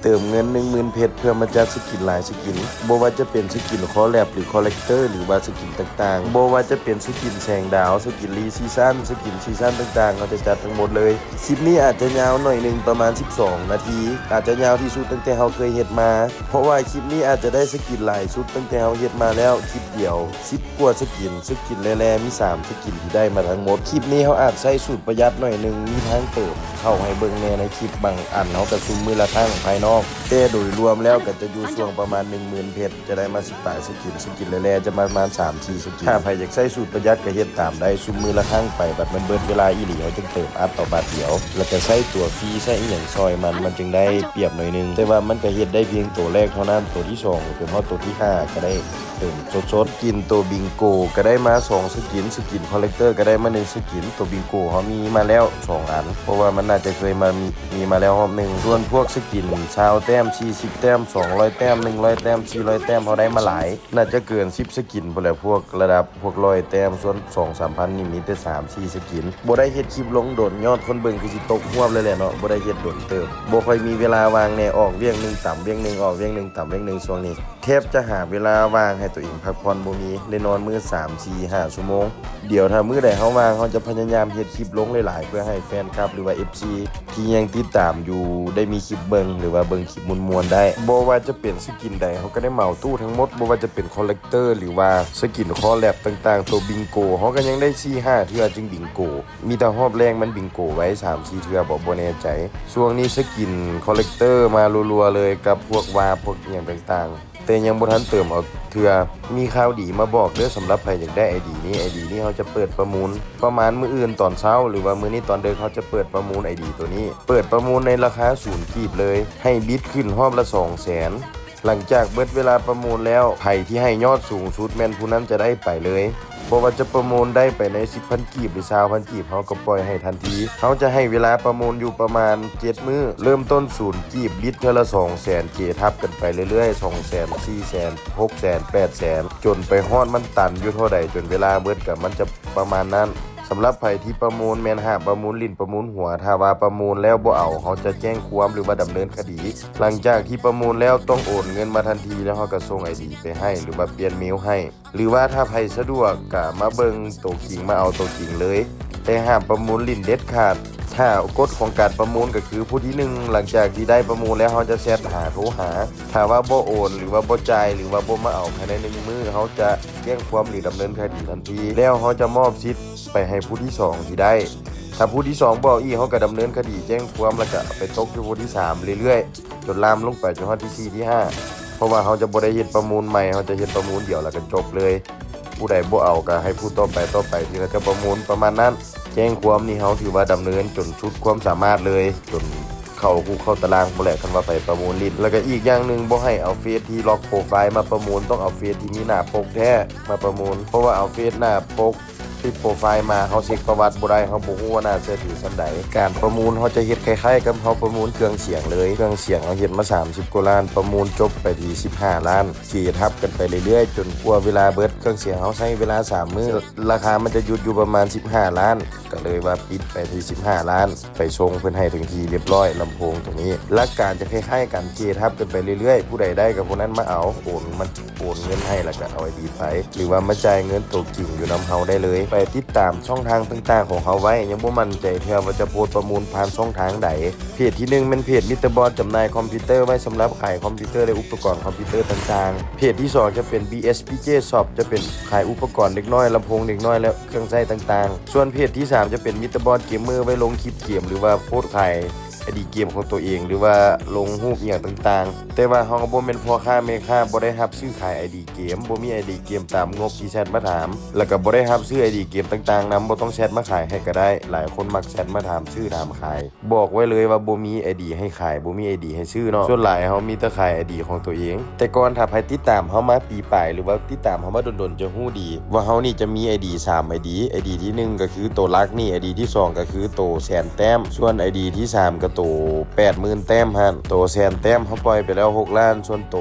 ເຕີມເງິນໜຶ່ງໝື່ນເພັດເພື່ອມາຈັດສະກິນຫຼາຍສະກິນ, ບໍ່ວ່າຈະເປັນສະກິນຄໍແລັບ ຫຼື ຄໍແລັກເຕີ ຫຼືວ່າສະກິນຕ່າງໆ, ບໍ່ວ່າຈະເປັນສະກິນແສງດາວ, ສະກິນລີຊີຊັນ, ສະກິນຊີຊັນຕ່າງໆ, ເຮົາຈະຈັດທັງໝົດເລີຍ. ຄລິບນີ້ອາດຈະຍາວໜ້ອຍໜຶ່ງ ປະມານສິບສອງນາທີ, ອາດຈະຍາວທີ່ສຸດຕັ້ງແຕ່ເຮົາເຄີຍເຮັດມາ, ເພາະວ່າຄລິບນີ້ອາດຈະໄດ້ສະກິນຫຼາຍສຸດຕັ້ງແຕ່ເຮົາເຮັດມາແລ້ວ, ຄລິບດຽວ ສິບກວ່າສະກິນ, ສະກິນແລໆ ມີສາມສະກິນທີ່ໄດ້ມາທັງໝົດ. ຄລິບນີ້ເຮົາອາດໃຊ້ສູດປະຢັດໜ້ອຍໜຶ່ງ, ມີທາງເຕີມເຂົ້າໃຫ້ເບິ່ງແດ່ໃນຄລິບ, ບາງອັນເຮົາກະຊຸມມື້ລະຄັ້ງພາຍນອກ, ແຕ່ໂດຍລວມແລ້ວກະຈະຢູ່ຊ່ວງປະມານໜຶ່ງໝື່ນເພັດ, ຈະໄດ້ມາສິບປາຍສະກິນ, ສະກິນແລໆ ຈະປະມານສາມສີ່ສະກິນ. ຖ້າໃຜຢາກໃຊ້ສູດປະຢັດກະເຮັດຕາມໄດ້, ຊຸມມື້ລະຄັ້ງໄປ, ບັດມັນເບິດເວລາອີ່ຫຼີ ເຮົາຈຶ່ງເຕີມອັດເອົາບາດດຽວ, ແລ້ວກະໃຊ້ຕົວຟຣີ ໃຊ້ອີ່ຫຍັງຊ່ອຍມັນ, ມັນຈຶ່ງໄດ້ປຽບໜ້ອຍໜຶ່ງ, ແຕ່ວ່າມັນກະເຮັດໄດ້ພຽງໂຕແລກເທົ່ານັ້ນ, ໂຕທີສອງ ຈົນຮອດໂຕທີຫ້າກະໄດ້ ເຕີມສົດໆ. ສະກິນໂຕບິງໂກກະໄດ້ມາສອງສະກິນ, ສະກິນຄໍແລັກເຕີກະໄດ້ມາໜຶ່ງສະກິນ. ໂຕບິງໂກເຮົາມີມາແລ້ວສອງອັນ, ເພາະວ່າມັນໜ້າຈະເຄີຍມາມີ ມີມາແລ້ວຮອບໜຶ່ງ. ສ່ວນພວກສະກິນຊາວແຕ້ມ, ສີ່ສິບແຕ້ມ, ສອງຮ້ອຍແຕ້ມ, ໜຶ່ງຮ້ອຍແຕ້ມ, ສີ່ຮ້ອຍແຕ້ມ ເຮົາໄດ້ມາຫຼາຍ, ໜ້າຈະເກີນສິບສະກິນພຸ້ນແຫຼະ, ພວກລະດັບພວກຮ້ອຍແຕ້ມ. ສ່ວນສອງສາມພັນນີ້ມີແຕ່ສາມສີ່ສະກິນ. ບໍ່ໄດ້ເຮັດຄລິບລົງດົນ, ຍອດຄົນເບິ່ງຄືຊິຕົກຮວບເລີຍແຫຼະເນາະ, ບໍ່ໄດ້ເຮັດດົນເຕີບ, ບໍ່ຄ່ອຍມີເວລາວ່າງແດ່, ອອກວຽກໜຶ່ງຕຳວຽກໜຶ່ງ, ອອກວຽກໜຶ່ງຕຳວຽກໜຶ່ງ. ຊ່ວງນີ້ ແທບຈະຫາເວລາວ່າງໃຫ້ຕົວເອງພັກຜ່ອນບໍ່ມີ, ໄດ້ນອນມື້ສາມ ສີ່ ຫ້າຊົ່ວໂມງ. ດຽວຖ້າມື້ໃດເຮົາວ່າງ, ເຮົາຈະພະຍາຍາມເຮັດຄລິບລົງຫຼາຍໆ ເພື່ອໃຫ້ແຟນຄລັບ ຫຼືວ່າ ເອັຟຊີ ທີ່ຍັງຕິດຕາມຢູ່ໄດ້ມີຄລິບເບິ່ງ ຫຼືວ່າເບິ່ງຄລິບມ່ວນໆໄດ້. ບໍ່ວ່າຈະເປັນສະກິນໃດ, ເຮົາກະໄດ້ເໝົາຕູ້ທັງໝົດ, ບໍ່ວ່າຈະເປັນຄໍແລັກເຕີ ຫຼືວ່າສະກິນຄໍແລັບຕ່າງໆ, ໂຕບິງໂກ ເຮົາກະຍັງໄດ້ສີ່ຫ້າເທື່ອຈຶ່ງບິງໂກ. ມີແຕ່ຮອບແລງມັນບິງໂກໄວ້ສາມສີ່ເທື່ອບໍ ບໍ່ແນ່ໃຈ. ຊ່ວງນີ້ສະກິນຄໍແລັກເຕີມາລົວໆເລີຍ ກັບພວກວາບ ພວກອີ່ຫຍັງຕ່າງໆ, ແຕ່ຍັງບໍ່ທັນເຕີມເອົາເທື່ອ. ມີຂ່າວດີມາບອກເດີ, ສຳລັບໃຜຢາກໄດ້ໄອດີນີ້, ໄອດີນີ້ເຮົາຈະເປີດປະມູນປະມານມື້ອື່ນຕອນເຊົ້າ ຫຼືວ່າມື້ນີ້ຕອນເດິກ, ເຮົາຈະເປີດປະມູນໄອດີໂຕນີ້, ເປີດປະມູນໃນລາຄາສູນກີບເລີຍ, ໃຫ້ບິດຂຶ້ນຮອບລະສອງແສນ. ຫຼັງຈາກເບິດເວລາປະມູນແລ້ວ, ໃຜທີ່ໃຫ້ຍອດສູງສຸດແມ່ນຜູ້ນັ້ນຈະໄດ້ໄປເລີຍ. ບໍ່ວ່າຈະປະມູນໄດ້ໄປໃນສິບພັນກີບ ຫຼື ຊາວພັນກີບ, ເຮົາກະປ່ອຍໃຫ້ທັນທີ. ເຮົາຈະໃຫ້ເວລາປະມູນຢູ່ປະມານເຈັດມື້, ເລີ່ມຕົ້ນສູນກີບ, ບິດເທື່ອລະສອງແສນ, ເຈທັບກັນໄປເລື້ອຍໆ, ສອງແສນ, ສີ່ແສນ, ຫົກແສນ, ແປດແສນ, ຈົນໄປຮອດມັນຕັນຢູ່ເທົ່າໃດ, ຈົນເວລາເບິດກະມັນຈະປະມານນັ້ນ. ສຳລັບໃຜທີ່ປະມູນແມ່ນຫາປະມູນຫຼິ້ນປະມູນຫົວ, ຖ້າວ່າປະມູນແລ້ວບໍ່ເອົາ, ເຮົາຈະແຈ້ງຄວາມ ຫຼືວ່າດຳເນີນຄະດີ. ຫຼັງຈາກທີ່ປະມູນແລ້ວຕ້ອງໂອນເງິນມາທັນທີ, ແລ້ວເຮົາກະສົ່ງໄອດີໄປໃຫ້ ຫຼືວ່າປ່ຽນເມວໃຫ້, ຫຼືວ່າຖ້າໃຜສະດວກກະມາເບິ່ງໂຕຈິງ, ມາເອົາໂຕຈິງເລີຍ, ແຕ່ຫ້າມປະມູນຫຼິ້ນເດັດຂາດ. ຖ້າກົດຂອງການປະມູນກະຄືຜູ້ທີໜຶ່ງ, ຫຼັງຈາກທີ່ໄດ້ປະມູນແລ້ວ ເຮົາຈະແຊັດຫາ, ໂທຫາ. ຖ້າວ່າບໍ່ໂອນ ຫຼືວ່າບໍ່ຈ່າຍ ຫຼືວ່າບໍ່ມາເອົາພາຍໃນໜຶ່ງມື້, ເຮົາຈະແຈ້ງຄວາມ ຫຼື ດຳເນີນຄະດີທັນທີ, ແລ້ວເຮົາຈະມອບສິດ ໄປໃຫ້ຜູ້ທີສອງທີ່ໄດ້. ຖ້າຜູ້ທີສອງບໍ່ເອົາອີກ, ເຮົາກະດຳເນີນຄະດີແຈ້ງຄວາມ ແລ້ວກະໄປຕົກຢູ່ຜູ້ທີສາມເລື້ອຍໆ, ຈົນລາມລົງໄປຈົນຮອດທີສີ່ ທີຫ້າ. ເພາະວ່າເຮົາຈະບໍ່ໄດ້ເຮັດປະມູນໃໝ່, ເຮົາຈະເຮັດປະມູນດຽວແລ້ວກະຈົບເລີຍ. ຜູ້ໃດບໍ່ເອົາກະໃຫ້ຜູ້ຕໍ່ໄປ, ຕໍ່ໄປທີ່ເຂົາເຈົ້າປະມູນ, ປະມານນັ້ນ. ແຈ້ງຄວາມນີ້ເຮົາຖືວ່າດຳເນີນຈົນສຸດຄວາມສາມາດເລີຍ, ຈົນເຂົ້າຄຸກເຂົ້າຕາລາງພຸ້ນແຫຼະ, ຄັນວ່າໄປປະມູນຫຼິ້ນ. ແລ້ວກະອີກຢ່າງໜຶ່ງ, ບໍ່ໃຫ້ເອົາເຟສທີ່ລັອກໂປຣໄຟມາປະມູນ, ຕ້ອງເອົາເຟສທີ່ມີໜ້າປົກແທ້ມາປະມູນ, ເພາະວ່າເອົາເຟສໜ້າປົກ ຕິດໂປຣໄຟມາ, ເຮົາເຊັກປະຫວັດບໍ່ໄດ້, ເຮົາບໍ່ຮູ້ວ່າໜ້າເຊື່ອຖືສ່ຳໃດ. ການປະມູນເຮົາຈະເຮັດຄ້າຍໆກັບເຮົາປະມູນເຄື່ອງສຽງເລີຍ. ເຄື່ອງສຽງເຮົາເຮັດມາສາມສິບກວ່າລ້ານ, ປະມູນຈົບໄປທີ່ສິບຫ້າລ້ານ, ເຈທັບກັນໄປເລື້ອຍໆ ຈົນກວ່າເວລາເບິດ. ເຄື່ອງສຽງເຮົາໃຊ້ເວລາສາມມື້, ລາຄາມັນຈະຢຸດຢູ່ປະມານສິບຫ້າລ້ານ, ກະເລີຍວ່າປິດໄປທີ່ສິບຫ້າລ້ານ, ໄປສົ່ງເພິ່ນໃຫ້ເຖິງທີ່ລຽບຮ້ອຍ, ລຳໂພງໂຕນີ້. ຫຼັກການຈະຄ້າຍໆກັນ, ເຈທັບກັນໄປເລື້ອຍໆ, ຜູ້ໃດໄດ້ກະຜູ້ນັ້ນມາເອົາ, ໂອນມາ ໂອນເງິນໃຫ້ແລ້ວກະເອົາໄອດີໄປ ຫຼືວ່າມາຈ່າຍເງິນໂຕຈິງຢູ່ນຳເຮົາໄດ້ເລີຍ. ໄປຕິດຕາມຊ່ອງທາງຕ່າງໆຂອງເຮົາໄວ້, ຍັງບໍ່ໝັ້ນໃຈເທື່ອວ່າຈະໂພສປະມູນຜ່ານຊ່ອງທາງໃດ. ເພຈທີໜຶ່ງແມ່ນເພຈມິດເຕີບອດ ຈຳໜ່າຍຄອມພິວເຕີໄວ້ສຳລັບຂາຍຄອມພິວເຕີ ແລະ ອຸປະກອນຄອມພິວເຕີຕ່າງໆ. ເພຈທີສອງຈະເປັນ ບີເອັສ ພີ ເຈ ຊັອບ ຈະເປັນຂາຍອຸປະກອນເດັກນ້ອຍ, ລຳໂພງເດັກນ້ອຍ ແລະ ເຄື່ອງໃຊ້ຕ່າງໆ. ສ່ວນເພຈທີສາມຈະເປັນມິດເຕີບອດເກມເມີ ໄວ້ລົງຄລິບເກມ ຫຼືວ່າໂພສຂາຍ ໄອດີເກມຂອງໂຕເອງ ຫຼືວ່າລົງຮູບອີ່ຫຍັງຕ່າງໆ. ແຕ່ວ່າເຮົາບໍ່ແມ່ນພໍ່ຄ້າແມ່ຄ້າ, ບໍ່ໄດ້ຮັບຊື້ຂາຍໄອດີເກມ, ບໍ່ມີໄອດີເກມຕາມງົບທີ່ແຊັດມາຖາມ, ແລ້ວກະບໍ່ໄດ້ຮັບຊື້ໄອດີເກມຕ່າງໆນຳ, ບໍ່ຕ້ອງແຊັດມາຂາຍໃຫ້ກະໄດ້. ຫຼາຍຄົນມັກແຊັດມາຖາມຊື້ຖາມຂາຍ. ບອກໄວ້ເລີຍວ່າບໍ່ມີໄອດີໃຫ້ຂາຍ, ບໍ່ມີໄອດີໃຫ້ຊື້ເນາະ. ສ່ວນຫຼາຍເຮົາມີແຕ່ຂາຍໄອດີຂອງໂຕເອງ. ແຕ່ກ່ອນຖ້າໃຜຕິດຕາມເຮົາມາປີປາຍ ຫຼືວ່າຕິດຕາມເຮົາມາດົນໆ ຈະຮູ້ດີວ່າເຮົານີ້ຈະມີໄອດີສາມໄອດີ. ໄອດີທີໜຶ່ງກະຄືໂຕຫຼັກນີ້, ໄອດີທີສອງກະຄືໂຕແສນແຕ້ມ, ສ່ວນໄອດີທີສາມກະໂຕແປດໝື່ນແຕ້ມຫັ້ນ. ໂຕແສນແຕ້ມເຮົາປ່ອຍໄປແລ້ວຫົກລ້ານ, ສ່ວນໂຕ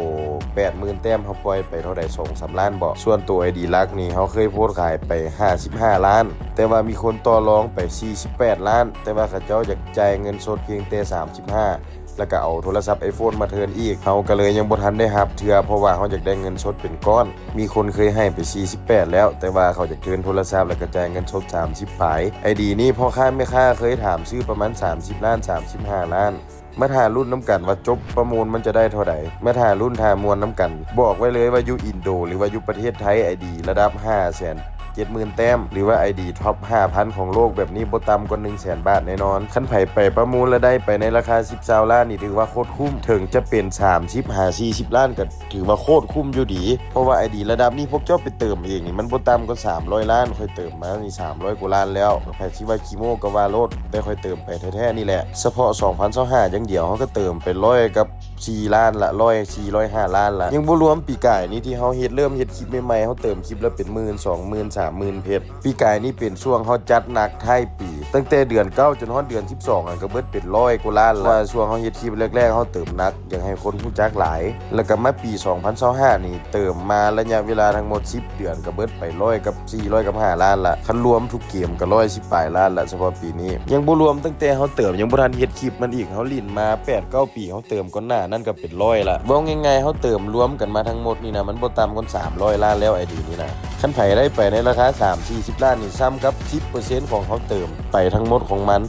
ແປດໝື່ນແຕ້ມເຮົາປ່ອຍໄປເທົ່າໃດ ສອງສາມລ້ານບໍ. ສ່ວນໂຕໄອດີຫຼັກນີ້ເຮົາເຄີຍໂພສຂາຍໄປຫ້າສິບຫ້າລ້ານ, ແຕ່ວ່າມີຄົນຕໍ່ລອງໄປສີ່ສິບແປດລ້ານ, ແຕ່ວ່າເຂົາເຈົ້າຢາກຈ່າຍເງິນສົດພຽງແຕ່ສາມສິບຫ້າ ແລ້ວກໍເອົາໂທລະສັບໄອໂຟນມາເທີນອີກ. ເຮົາກໍເລີຍຍັງບໍ່ທັນໄດ້ຮັບເທື່ອ ເພາະວ່າເຮົາຢາກໄດ້ເງິນສົດເປັນກ້ອນ. ມີຄົນເຄີຍໃຫ້ໄປສີ່ສິບແປດແລ້ວ, ແຕ່ວ່າເຂົາຢາກເທີນໂທລະສັບ ແລ້ວກໍຈ່າຍເງິນສົດສາມສິບປາຍ. ໄອດີນີ້ພໍ່ຄ້າແມ່ຄ້າເຄີຍຖາມຊື້ປະມານສາມສິບລ້ານ ສາມສິບຫ້າລ້ານ. ມາຖ້າລຸ້ນນຳກັນວ່າຈົບປະມູນມັນຈະໄດ້ເທົ່າໃດ. ມາຖ້າລຸ້ນຖ້າມ່ວນນຳກັນ. ບອກໄວ້ເລີຍວ່າຢູ່ອິນໂດ ຫຼືວ່າຢູ່ປະເທດໄທ ໄອດີລະດັບຫ້າແສນເຈັດໝື່ນແຕ້ມ ຫຼືວ່າໄອດີທັອບຫ້າພັນຂອງໂລກແບບນີ້ ບໍ່ຕ່ຳກວ່າໜຶ່ງແສນບາດແນ່ນອນ. ຄັນໃຜໄປປະມູນແລ້ວໄດ້ໄປໃນລາຄາສິບຊາວລ້ານນີ້ ຖືວ່າໂຄດຄຸ້ມ. ເຖິງຈະເປັນສາມສິບຫາສີ່ສິບລ້ານກໍຖືວ່າໂຄດຄຸ້ມຢູ່ດີ, ເພາະວ່າໄອດີລະດັບນີ້ພວກເຈົ້າໄປເຕີມເອງນີ້ ມັນບໍ່ຕ່ຳກວ່າສາມຮ້ອຍລ້ານ. ຂ້ອຍເຕີມມານີ້ສາມຮ້ອຍກວ່າລ້ານແລ້ວ. ໃຜຊິວ່າຂີ້ໂມ້ກໍວ່າໂລດ, ແຕ່ຂ້ອຍເຕີມ ໄປແທ້ໆນີ້ແຫຼະ. ສະເພາະສອງພັນຊາວຫ້າຢ່າງດຽວ ເຮົາກໍເຕີມໄປຮ້ອຍກັບສີ່ລ້ານລະ, ຮ້ອຍ ສີ່ຮ້ອຍຫ້າລ້ານລະ. ຍັງບໍ່ລວມປີກາຍນີ້ທີ່ເຮົາເຮັດ, ເລີ່ມເຮັດຄລິບໃໝ່ໆ ເຮົາເຕີມຄລິບລະເປັນໝື່ນ ສອງໝື່ນ ສາມໝື່ນເພັດ. ປີກາຍນີ້ເປັນຊ່ວງເຮົາຈັດໜັກທ້າຍປີ, ຕັ້ງແຕ່ເດືອນເກົ້າຈົນຮອດເດືອນສິບສອງ ຫັ້ນກໍເບິດເປັນຮ້ອຍກວ່າລ້ານລະ. ວ່າຊ່ວງເຮົາເຮັດຄລິບແລກໆ ເຮົາເຕີມໜັກ ຢາກໃຫ້ຄົນຮູ້ຈັກຫຼາຍ. ແລ້ວກໍມາປີສອງພັນຊາວຫ້ານີ້ ເຕີມມາໄລຍະເວລາທັງໝົດສິບເດືອນ ກໍເບິດໄປຮ້ອຍກັບສີ່ ຮ້ອຍກັບຫ້າລ້ານລະ. ຄັນລວມທຸກເກມກໍຮ້ອຍສິບປາຍລ້ານລະ ສະເພາະປີນີ້. ຍັງບໍ່ລວມຕັ້ງແຕ່ເຮົາເຕີມ ຍັງບໍ່ທັນເຮັດຄລິບມັນອີກ, ເຮົາຫຼິ້ນມາແປດເກົ້າປີ, ເຮົາເຕີມກ່ອນໜ້ານັ້ນກໍເປັນຮ້ອຍລະ. ເວົ້າງ່າຍໆ ເຮົາເຕີມລວມກັນມາທັງໝົດນີ້ນະ ມັນບໍ່ຕ່ຳກວ່າສາມຮ້ອຍລ້ານແລ້ວ ໄອດີນີ້ນະ. ຄັນໃຜໄດ້ໄປໃນລາຄາສາມສີ່ສິບລ້ານນີ້ ສ່ຳກັບສິບເປີເຊັນຂອງເຮົາເຕີມໄປທັງໝົດຂອງມັນ.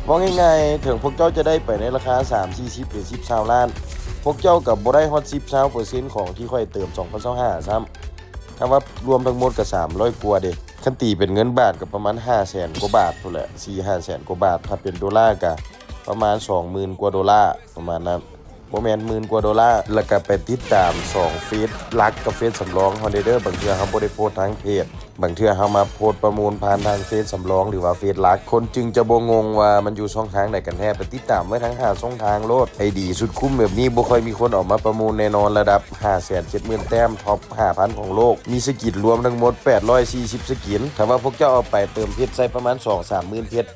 ເວົ້າງ່າຍໆ ເຖິງພວກເຈົ້າຈະໄດ້ໄປໃນລາຄາສາມສີ່ສິບ ຫຼືສິບຊາວລ້ານ, ພວກເຈົ້າກໍບໍ່ໄດ້ຮອດສິບຊາວເປີເຊັນຂອງທີ່ຂ້ອຍເຕີມສອງພັນຊາວຫ້າຊ້ຳ. ຖ້າວ່າລວມທັງໝົດກໍສາມຮ້ອຍກວ່າເດ້. ຄັນຕີເປັນເງິນບາດກໍປະມານຫ້າແສນກວ່າບາດພຸ້ນແຫຼະ, ສີ່ຫ້າແສນກວ່າບາດ. ຖ້າເປັນໂດລາກໍປະມານສອງໝື່ນກວ່າໂດລາ ປະມານນັ້ນ. ບໍ່ແມ່ນ ໝື່ນກວ່າໂດລາ. ແລ້ວກໍໄປຕິດຕາມສອງເຟສຫຼັກກັບເຟສສຳລອງເຮົາແດ່ເດີ. ບາງເທື່ອເຮົາບໍ່ໄດ້ໂພສທາງເພຈ, ບາງເທື່ອເຮົາມາໂພສປະມູນຜ່ານທາງເຟສສຳລອງ ຫຼືວ່າເຟສຫຼັກ, ຄົນຈຶ່ງຈະບໍ່ງົງວ່າມັນຢູ່ຊ່ອງທາງໃດກັນແທ້. ໄປຕິດຕາມໄວ້ທັງຫ້າຊ່ອງທາງໂລດ. ໄອດີສຸດຄຸ້ມແບບນີ້ບໍ່ຄ່ອຍມີຄົນເອົາມາປະມູນແນ່ນອນ. ລະດັບຫ້າແສນເຈັດໝື່ນແຕ້ມ ທັອບຫ້າພັນຂອງໂລກ, ມີສະກິນລວມທັງໝົດແປດຮ້ອຍສີ່ສິບສະກິນ. ຖ້າວ່າພວກເຈົ້າເອົາໄປເຕີມເພັດໃສ່ປະມານສອງສາມໝື່ນເພັດ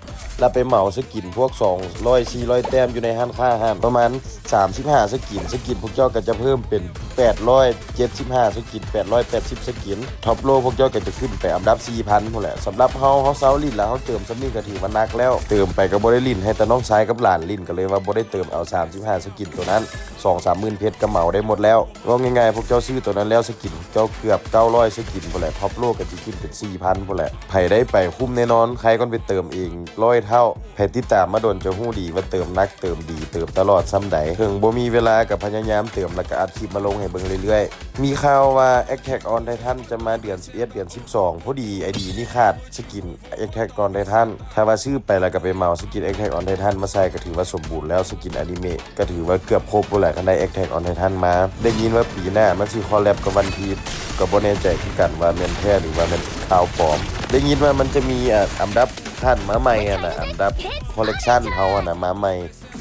ແລ້ວໄປເໝົາສະກິນພວກສອງຮ້ອຍສີ່ຮ້ອຍແຕ້ມຢູ່ໃນຮ້ານຄ້າຫັ້ນ ປະມານສາມສິບຫ້າສະກິນ, ສະກິນພວກເຈົ້າກໍຈະເພີ່ມເປັນແປດຮ້ອຍເຈັດສິບຫ້າສະກິນ, ແປດຮ້ອຍແປດສິບສະກິນ. ທັອບໂລພວກເຈົ້າກໍຈະຂຶ້ນໄປອັນດັບສີ່ພັນພຸ້ນແຫຼະ. ສຳລັບເຮົາ, ເຮົາເຊົາຫຼິ້ນແລ້ວ, ເຮົາເຕີມສ່ຳນີ້ກໍຖືວ່າໜັກແລ້ວ. ເຕີມໄປກໍບໍ່ໄດ້ຫຼິ້ນ, ໃຫ້ແຕ່ນ້ອງຊາຍກັບຫຼານຫຼິ້ນ, ກໍເລີຍວ່າບໍ່ໄດ້ເຕີມເອົາສາມສິບຫ້າສະກິນໂຕນັ້ນ, ສອງສາມໝື່ນເພັດກໍເໝົາໄດ້ໝົດແລ້ວ. ເວົ້າງ່າຍໆ ພວກເຈົ້າຊື້ໂຕນັ້ນແລ້ວ ສະກິນເຈົ້າເກືອບເກົ້າຮ້ອຍສະກິນພຸ້ນແຫຼະ, ທັອບໂລກໍຈະຂຶ້ນເປັນສີ່ພັນພຸ້ນແຫຼະ. ໃຜໄດ້ໄປຄຸ້ມແນ່ນອນ, ໃຄກ່ອນໄປເຕີມເອງຮ້ອຍເທົ່າ. ໃຜຕິດຕາມມາດົນຈະຮູ້ດີວ່າເຕີມໜັກ, ເຕີມດີ, ເຕີມຕະຫຼອດສ່ຳໃດ. ເຖິງບໍ່ມີເວລາກໍພະຍາຍາມເຕີມ ແລ້ວກໍອັດຄລິບມາລົງໃຫ້ເບິ່ງເລື້ອຍໆ. ມີຂ່າວວ່າ Attack on Titan ຈະມາເດືອນສິບເອັດ ເດືອນສິບສອງ, ພໍດີໄອດີນີ້ຂາດສະກິນ Attack on Titan. ຖ້າວ່າຊື້ໄປແລ້ວກໍໄປເໝົາສະກິນ Attack on Titan ມາໃສ່ ກໍຖືວ່າສົມບູນແລ້ວ, ສະກິນອານິເມະ ກໍຖືວ່າເກືອບຄົບພຸ້ນແຫຼະ ຄັນໄດ້ Attack on Titan ມາ. ໄດ້ຍິນວ່າປີໜ້າມັນຊິ collab ກັບ One Piece, ກໍບໍ່ແນ່ໃຈຄືກັນວ່າແມ່ນແທ້ ຫຼືວ່າແມ່ນຂ່າວປອມ. ໄດ້ຍິນວ່າມັນຈະມີ ອາ ອັນດັບຂັ້ນມາໃໝ່ຫັ້ນນະ, ອັນດັບ collection ເຮົາຫັ້ນນະ ມາໃໝ່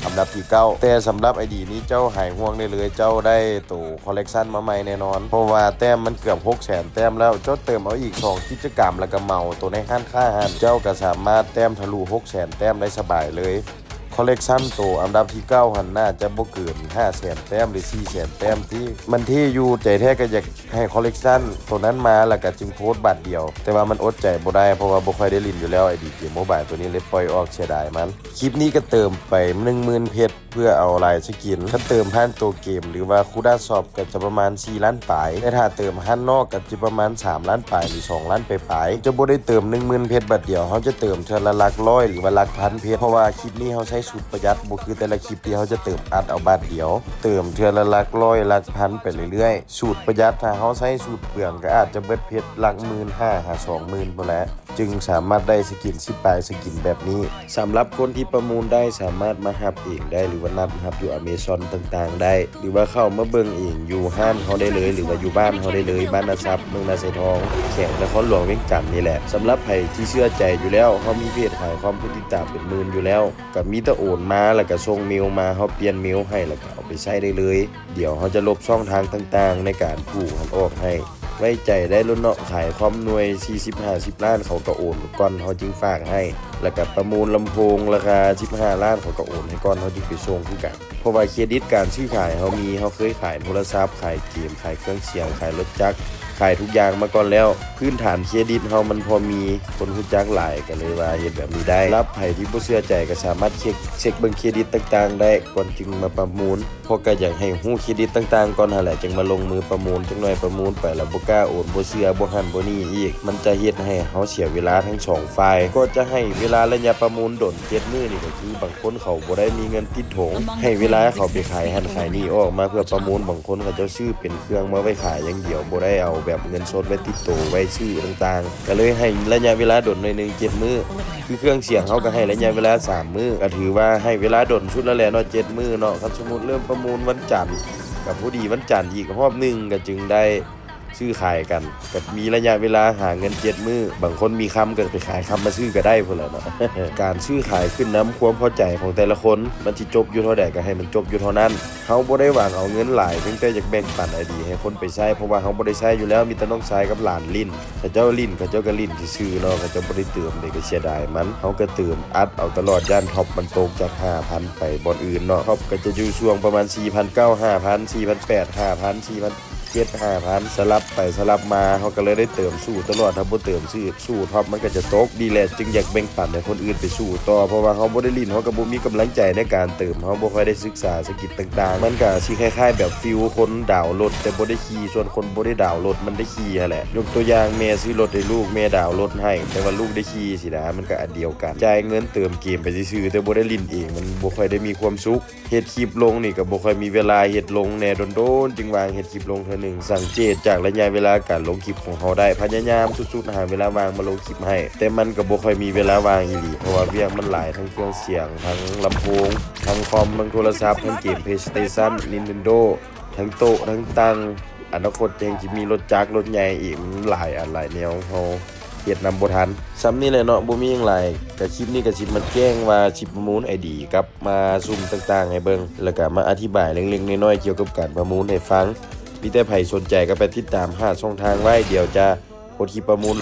ອັນດັບທີເກົ້າ. ແຕ່ສຳລັບໄອດີນີ້ເຈົ້າຫາຍຫ່ວງໄດ້ເລີຍ, ເຈົ້າໄດ້ໂຕ collection ມາໃໝ່ແນ່ນອນ, ເພາະວ່າແຕ້ມມັນເກືອບຫົກແສນແຕ້ມແລ້ວ. ເຈົ້າເຕີມເອົາອີກສອງກິດຈະກຳ ແລ້ວກໍເໝົາໂຕໃນຮ້ານຄ້າຫັ້ນ, ເຈົ້າກໍສາມາດແຕ້ມທະລຸຫົກແສນແຕ້ມໄດ້ສະບາຍເລີຍ. ຄໍເລັກຊັນໂຕອັນດັບທີເກົ້າຫັ້ນ ໜ້າຈະບໍ່ເກີນຫ້າແສນແຕ້ມ ຫຼື ສີ່ແສນແຕ້ມຕິ. ມັນເທ່ຢູ່, ໃຈແທ້ກໍຢາກໃຫ້ຄໍເລັກຊັນໂຕນັ້ນມາ ແລ້ວກໍຈຶ່ງໂພສບາດດຽວ, ແຕ່ວ່າມັນອົດໃຈບໍ່ໄດ້ ເພາະວ່າບໍ່ຄ່ອຍໄດ້ຫຼິ້ນຢູ່ແລ້ວ ໄອດີເກມໂມບາຍໂຕນີ້ ເລີຍປ່ອຍອອກ, ເສຍດາຍມັນ. ຄລິບນີ້ກໍເຕີມໄປໜຶ່ງໝື່ນເພັດ ເພື່ອເອົາຫຼາຍສະກິນ. ຄັນເຕີມຜ່ານໂຕເກມ ຫຼືວ່າຄູດາຊອບ ກໍຈະປະມານສີ່ລ້ານປາຍ, ແຕ່ຖ້າເຕີມຜ່ານນອກ ກໍຈະປະມານສາມລ້ານປາຍ ຫຼື ສອງລ້ານປາຍໆ. ຈະບໍ່ໄດ້ເຕີມໜຶ່ງໝື່ນເພັດບາດດຽວ, ເຮົາຈະເຕີມເທື່ອລະຫຼັກຮ້ອຍ ຫຼືວ່າຫຼັກພັນເພັດ, ເພາະວ່າຄລິບນີ້ເຮົາໃຊ້ສູດປະຢັດ, ບໍ່ຄືແຕ່ລະຄລິບທີ່ເຮົາຈະເຕີມອັດເອົາບາດດຽວ. ເຕີມເທື່ອລະຫຼັກຮ້ອຍ ຫຼັກພັນໄປເລື້ອຍໆ. ສູດປະຢັດ, ຖ້າເຮົາໃຊ້ສູດເປືອງ ກໍອາດຈະເບິດເພັດຫຼັກໝື່ນຫ້າຫາສອງໝື່ນພຸ້ນແຫຼະ. ຈຶ່ງສາມາດໄດ້ສະກິນສິບປາຍສະກິນແບບນີ້. ສຳລັບຄົນທີ່ປະມູນໄດ້ ສາມາດມາຮັບເອງໄດ້ ຫຼືວ່ານັດຮັບຢູ່ອາເມຊອນຕ່າງໆໄດ້ ຫຼືວ່າເຂົ້າມາເບິ່ງເອງຢູ່ຮ້ານເຮົາໄດ້ເລີຍ ຫຼືວ່າຢູ່ບ້ານເຮົາໄດ້ເລີຍ, ບ້ານນາຊັບ ເມືອງນາຊາຍທອງ ແຂວງນະຄອນຫຼວງວຽງຈັນນີ້ແຫຼະ. ສຳລັບໃຜທີ່ເຊື່ອໃຈຢູ່ແລ້ວ, ເຮົາມີເພຈຂາຍຄອມຜູ້ຕິດຕາມເປັນໝື່ນຢູ່ແລ້ວ, ກໍມີແຕ່ໂອນມາ ແລ້ວກໍສົ່ງເມວມາ, ເຮົາປ່ຽນເມວໃຫ້ ແລ້ວກໍເອົາໄປໃຊ້ໄດ້ເລີຍ. ດຽວເຮົາຈະລົບຊ່ອງທາງຕ່າງໆໃນການກູ້ຫັ້ນອອກໃຫ້. ໄວ້ໃຈໄດ້ໂລດເນາະ, ຂາຍຄອມໜ່ວຍສີ່ສິບຫ້າສິບລ້ານ ເຂົາກໍໂອນກ່ອນເຮົາຈຶ່ງຝາກໃຫ້, ແລ້ວກໍປະມູນລຳໂພງລາຄາສິບຫ້າລ້ານ ເຂົາກໍໂອນໃຫ້ກ່ອນ ເຮົາຈຶ່ງໄປສົ່ງຄືກັນ. ເພາະວ່າເຄຣດິດການຊື້ຂາຍເຮົາມີ, ເຮົາເຄີຍຂາຍໂທລະສັບ, ຂາຍເກມ, ຂາຍເຄື່ອງສຽງ, ຂາຍລົດຈັກ, ຂາຍທຸກຢ່າງມາກ່ອນແລ້ວ. ພື້ນຖານເຄຣດິດເຮົາມັນພໍມີ, ຄົນຮູ້ຈັກຫຼາຍ ກໍເລີຍວ່າເຮັດແບບນີ້ໄດ້. ສຳລັບໃຜທີ່ບໍ່ເຊື່ອໃຈ ກໍສາມາດເຊັກ ເຊັກເບິ່ງເຄຣດິດຕ່າງໆໄດ້ ກ່ອນຈຶ່ງມາປະມູນ. ເພາະກໍຢາກໃຫ້ຮູ້ເຄຣດິດຕ່າງໆກ່ອນຫັ້ນແຫຼະ ຈຶ່ງມາລົງມືປະມູນ. ຈັກໜ່ອຍປະມູນໄປແລ້ວບໍ່ກ້າໂອນ, ບໍ່ເຊື່ອ, ບໍ່ຫັ້ນບໍ່ນີ້ອີກ, ມັນຈະເຮັດໃຫ້ເຮົາເສຍເວລາທັງສອງຝ່າຍ. ກໍຈະໃຫ້ເວລາໄລຍະປະມູນດົນ ເຈັດມື້ນີ້ ກໍຄືບາງຄົນເຂົາບໍ່ໄດ້ມີເງິນຕິດຖົງ ໃຫ້ເວລາເຂົາໄປຂາຍຫັ້ນຂາຍນີ້ອອກມາເພື່ອປະມູນ. ບາງຄົນເຂົາເຈົ້າຊື້ເປັນເຄື່ອງມາໄວ້ຂາຍຢ່າງດຽວ, ບໍ່ໄດ້ເອົາແບບເງິນສົດໄວ້ຕິດໂຕໄວ້ຊື້ຕ່າງໆ. ກໍເລີຍໃຫ້ໄລຍະເວລາດົນໜ້ອຍໜຶ່ງ ເຈັດມື້. ຄືເຄື່ອງສຽງເຮົາກໍໃຫ້ໄລຍະເວລາສາມມື້, ກໍຖືວ່າໃຫ້ເວລາດົນສຸດແລ້ວແຫຼະເນາະ ເຈັດມື້ເນາະ. ຄັນສົມມຸດເລີ່ມປະມູນວັນຈັນ ກໍພໍດີວັນຈັນອີກຮອບໜຶ່ງ ກໍຈຶ່ງໄດ້ຊື້ຂາຍກັນ, ກໍມີໄລຍະເວລາຫາເງິນເຈັດມື້. ບາງຄົນມີຄຳກໍໄປຂາຍຄຳມາຊື້ກໍໄດ້ພຸ້ນແຫຼະເນາະ. ການຊື້ຂາຍຂຶ້ນນຳຄວາມພໍໃຈຂອງແຕ່ລະຄົນ, ມັນຊິຈົບຢູ່ເທົ່າໃດກໍໃຫ້ມັນຈົບຢູ່ເທົ່ານັ້ນ. ເຮົາບໍ່ໄດ້ຫວັງເອົາເງິນຫຼາຍ, ພຽງແຕ່ຢາກແບ່ງປັນໄອເດຍໃຫ້ຄົນໄປໃຊ້, ເພາະວ່າເຮົາບໍ່ໄດ້ໃຊ້ຢູ່ແລ້ວ, ມີແຕ່ນ້ອງຊາຍກັບຫຼານຫຼິ້ນ. ເຂົາເຈົ້າຫຼິ້ນ ເຂົາເຈົ້າກໍຫຼິ້ນຊື່ໆເນາະ, ເຂົາເຈົ້າບໍ່ໄດ້ເຕີມເດ້ ກໍເສຍດາຍມັນ. ເຮົາກໍເຕີມອັດເອົາຕະຫຼອດ, ຢ້ານທັອບມັນຕົກຈາກຫ້າພັນໄປບ່ອນອື່ນເນາະ. ທັອບກໍຈະຢູ່ຊ່ວງປະມານສີ່ພັນເກົ້າ ຫ້າພັນ, ສີ່ພັນແປດ ຫ້າພັນ, ສີ່ພັນເຈັດ ຫ້າພັນ ສະຫຼັບໄປສະຫຼັບມາ, ເຮົາກໍເລີຍໄດ້ເຕີມສູ້ຕະຫຼອດ. ຖ້າບໍ່ເຕີມສູ້ ສູ້ທັອບມັນກໍຈະຕົກ. ນີ້ແຫຼະຈຶ່ງຢາກແບ່ງປັນໃຫ້ຄົນອື່ນໄປສູ້ຕໍ່, ເພາະວ່າເຮົາບໍ່ໄດ້ຫຼິ້ນ ເຮົາກໍບໍ່ມີກຳລັງໃຈໃນການເຕີມ, ເຮົາບໍ່ຄ່ອຍໄດ້ສຶກສາສະກິດຕ່າງໆ. ມັນກໍຊິຄ້າຍໆແບບຟີລຄົນດາວລົດແຕ່ບໍ່ໄດ້ຂີ່, ສ່ວນຄົນບໍ່ໄດ້ດາວລົດມັນໄດ້ຂີ່ຫັ້ນແຫຼະ. ຍົກຕົວຢ່າງ ແມ່ຊື້ລົດໃຫ້ລູກ, ແມ່ດາວລົດໃຫ້ ແຕ່ວ່າລູກໄດ້ຂີ່ຊີ້ນະ, ມັນກໍອັນດຽວກັນ. ຈ່າຍເງິນເຕີມເກມໄປຊື່ໆ ແຕ່ບໍ່ໄດ້ຫຼິ້ນເອງ, ມັນບໍ່ຄ່ອຍໄດ້ມີຄວາມສຸກ. ເຮັດຄລິບລົງນີ້ກໍບໍ່ຄ່ອຍມີເວລາເຮັດລົງແດ່, ດົນໆຈຶ່ງວ່າງເຮັດຄລິບລົງເທື່ອໜຶ່ງ. ສັງເກດຈາກໄລຍະເວລາການລົງຄລິບຂອງເຮົາໄດ້, ພະຍາຍາມສຸດໆຫາເວລາວ່າງມາລົງຄລິບໃຫ້, ແຕ່ມັນກໍບໍ່ຄ່ອຍມີເວລາວ່າງອີ່ຫຼີ, ເພາະວ່າວຽກມັນຫຼາຍ, ທັງເຄື່ອງສຽງ, ທັງລຳໂພງ, ທັງຄອມ, ທັງໂທລະສັບ, ທັງເກມ PlayStation, Nintendo, ທັງໂຕະ, ທັງຕັ່ງ. ອະນາຄົດແຮ່ງຊິມີລົດຈັກລົດໃຫຍ່ອີກ, ມັນຫຼາຍອັນຫຼາຍແນວ, ເຮົາເຮັດນຳບໍ່ທັນ. ສ່ຳນີ້ແຫຼະເນາະ, ບໍ່ມີຫຍັງຫຼາຍ. ກະຄລິບນີ້ກະຊິມາແຈ້ງວ່າຊິປະມູນໄອດີກັບ ມາຊຸ່ມຕ່າງໆໃຫ້ເບິ່ງ ແລ້ວກະມາອະທິບາຍເລັກໆນ້ອຍໆກ່ຽວກັບການປະມູນໃຫ້ຟັງ. ມີແຕ່ໃຜສົນໃຈກໍໄປຕິດຕາມຫ້າຊ່ອງທາງໄວ້, ດຽວຈະໂພສຄລິບປະມູນ.